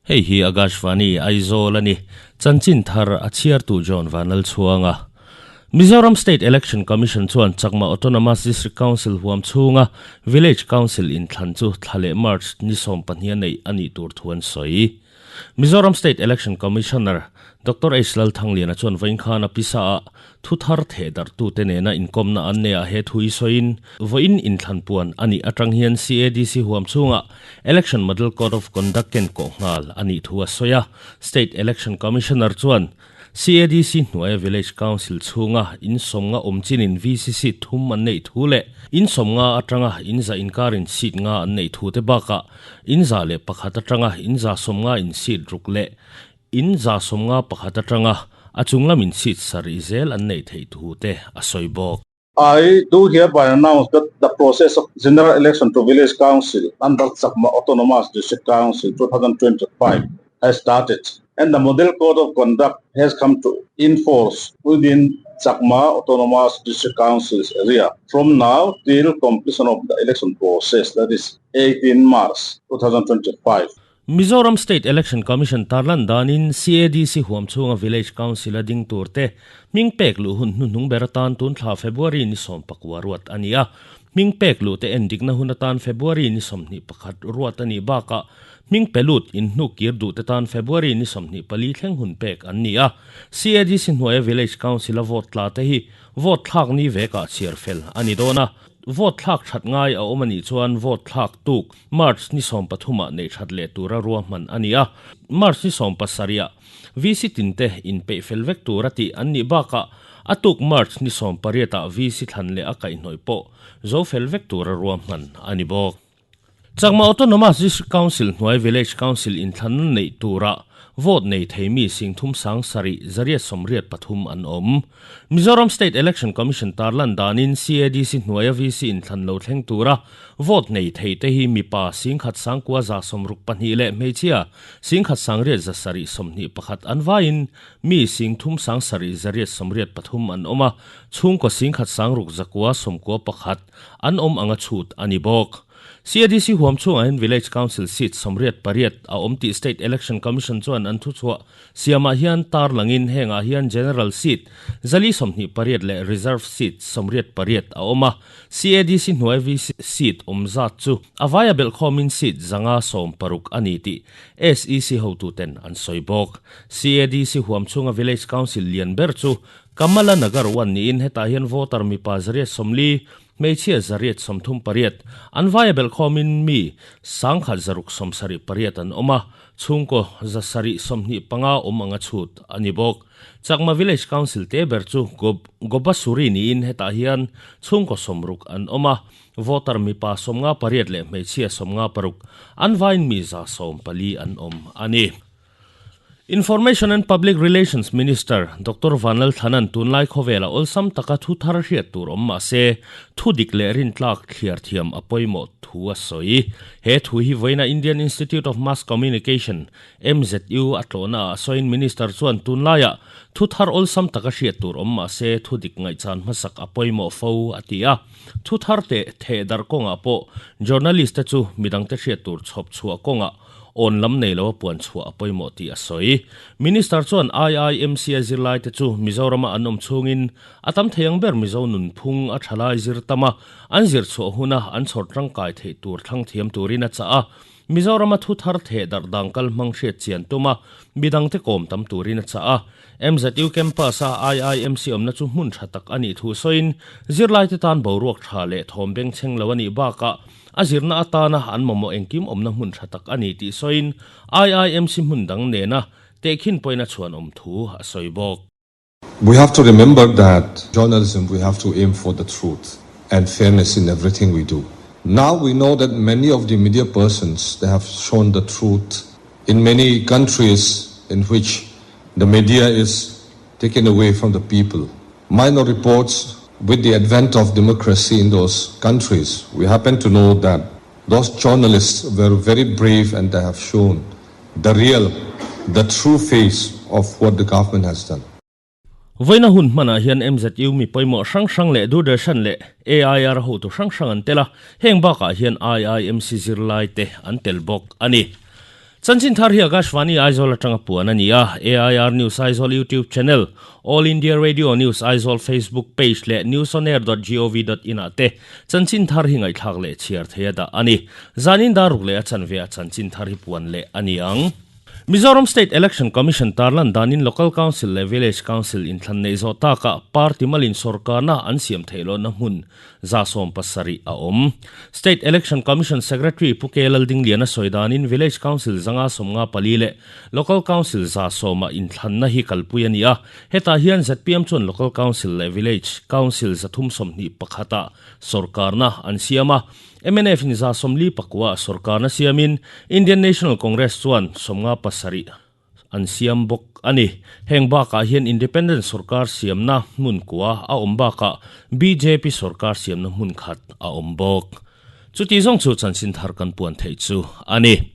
Hei hi Akashvani, Aizawl a ni. Chanchin thar a chhiartu John Vanlalchhuanga. Mizoram State Election Commission chuan Chakma Autonomous District Council huam chhunga Village Council inthlan chu thla leh March ni 12 a neih a nih tur thu an sawi. Mizoram State Election Commissioner Doctor H Lalthangliana chuan vawiin khan a pisa ah thu thar theh darhtute nena inkawmna an nei ah he thu i sawiin vawiin inthlan puan a nih atang hian CADC huam chhungah Election Model Code of Conduct ken kawh nghal a nih thu a sawi a. State Election Commissioner chuan CADC hnuaia Village Council chhunga in sawmnga awm chinin VC seat thum an neih thu leh in sawmnga atanga in za inkarin seat nga an neih thu te bakah in 101 atanga in 150 in seat ruk leh in 151 atanga a chunglam in seat sarih zel an neih theih thu te a sawi bawk. I do hereby announce that the process of general election to village council under Chakma Autonomous District Council 2025 has started and the model code of conduct has come to in force within Chakma Autonomous District Council's area from now till completion of the election process, that is 18 March 2025. Mizoram State Election Commission tarlan danin CADC huam chhunga Village Council a ding tur te hming pek luh hun hnuhnung ber atan tun thla February ni 19 ruat a ni a. Hming pek luh te en dikna hun atan February ni 21 ruat a nih bakah hming pe lut in hnuk kir duh te tan February ni 24 thleng hun pek an ni a. CADC hnuaia Village Council a vote tla te hi vote thlak ni vekah chhiar fel a ni dawn a. Vote thlak that ngai a awm a nih chuan vote thlak tuk March ni 13 ah neih that leh tura ruahman a ni a. March ni 17 ah VC tin te inpeih fel vek tur a tih an nih bakah a tuk March ni 18 ah VC thlan leh a kaihhnawih pawh zo fel vek tura ruahman a ni bawk. Chakma Autonomous District Council hnuai Village Council inthlanna neih tura vote nei thei mi 37,883 an awm. Mizoram State Election Commission tarlan danin CADC hnuaia VC inthlan lo thleng tura vote nei thei te hi mipa 19,162 leh hmeichhia 19,721 an vaiin mi 37,883 an awm a, chhungkaw 16,991 an awm anga chhut a ni bawk. CADC huam chhungah hian Village Council seat 88 a awm tih State Election Commission chuan an thuchhuah siamah hian tarlangin hengah hian General seat 428 leh Reserve seat 88 a awm a. CADC hnuai VC seat awm zat chu a vaia belhkhawmin seat 116 a ni tih SEC hotuten an sawi bawk. CADC huam chhunga Village Council lian ber chu Kamala Nagar 1 niin hetah hian voter mipa 140, Hmeichhia 138, an vaia belhkhawmin mi 1678 an awm a, chhungkaw 725 awm anga chhut a ni bawk. Chakma Village Council te ber chu Gobasuri niin hetah hian chhungkaw 60 an awm a, voter mipa 58 leh hmeichhia 56, an vaiin mi 114 an awm a ni. Information and Public Relations Minister Doctor Vanlal Thanan tunlai khawvela awlsam taka thu thar hriat tur awm mah se, thu dik leh rintlak thliar thiam a pawimawh thu a sawi. He thu hi vawiina Indian Institute of Mass Communication, MZU, a tlawhna ah sawiin Minister chuan tunlaiah thu thar awlsam taka hriat tur awm mah se, thu dik ngaihchan hmasak a pawimawh fo a ti a. Thu thar teh theh darh kawngah pawh journalist te chu midangte hriat tur chhawp chhuah kawngah awn lam nei lo a puan chhuah a pawimawh tih a sawi. Minister chuan IIMC a zirlaite chu Mizorama an awm chhungin a tam thei ang ber Mizo nunphung a thalai zir tam a, an zir chhuah huna an chhawr tangkai theih tur thlang thiam turin a chah a. Mizorama thu thar theh darh dang kal hmang hriat chian tum a, midangte kawm tam turin a chah a. MZU campus a IIMC awmna chu hmun tha tak a nih thu sawiin zirlaite tan boruak tha leh thawm bengchheng lo a nih bakah A zirna atana an mamawh engkim awmna hmun tha tak a ni tih sawiin IIMC hmun dang nena tehkhin pawhin a chhuan awm thu a sawi bawk. We have to remember that journalism we have to aim for the truth and fairness in everything we do. Now we know that many of the media persons they have shown the truth in many countries in which the media is taken away from the people. Minor reports with the advent of democracy in those countries, we happen to know that those journalists were very brave and they have shown the real, the true face of what the government has done. Vawiina hun hmanah hian MZU mi pawimawh hrang hrang leh Doordarshan leh AIR hotu hrang hrang an tel a, heng bakah hian IIMC zirlai te an tel bawk a ni. Chanchin thar hi Akashvani Aizawl atanga puan a ni a, AIR News Aizawl YouTube channel, All India Radio News Aizawl Facebook page leh newsonair.gov.in ah te chanchin thar hi ngaihthlak leh chhiar thei a dah a ni. Zanin dar ruk leh a chanve ah chanchin thar hi puan leh a ni ang. Mizoram State Election Commission tarlan danin Local Council leh Village Council inthlan neih zawh takah party malin sorkarna an siam theih lohna hmun 170 a awm. State Election Commission Secretary Pu K Laldingliana sawi danin Village Council 554 leh Local Council 110 ah inthlanna hi kalpui a ni a, hetah hian zpm chuan Local Council leh Village Council 321 ah sorkarna an siam a, mnf in 49 ah sorkarna siamin Indian National Congress chuan 57 an siam bawk a ni. Heng bakah hian Independent sorkar siamna hmun kua a awm bakah bjp sorkar siamna hmun khat a awm bawk. Chuti zawng chu chanchin thar kan puan theih chu a ni.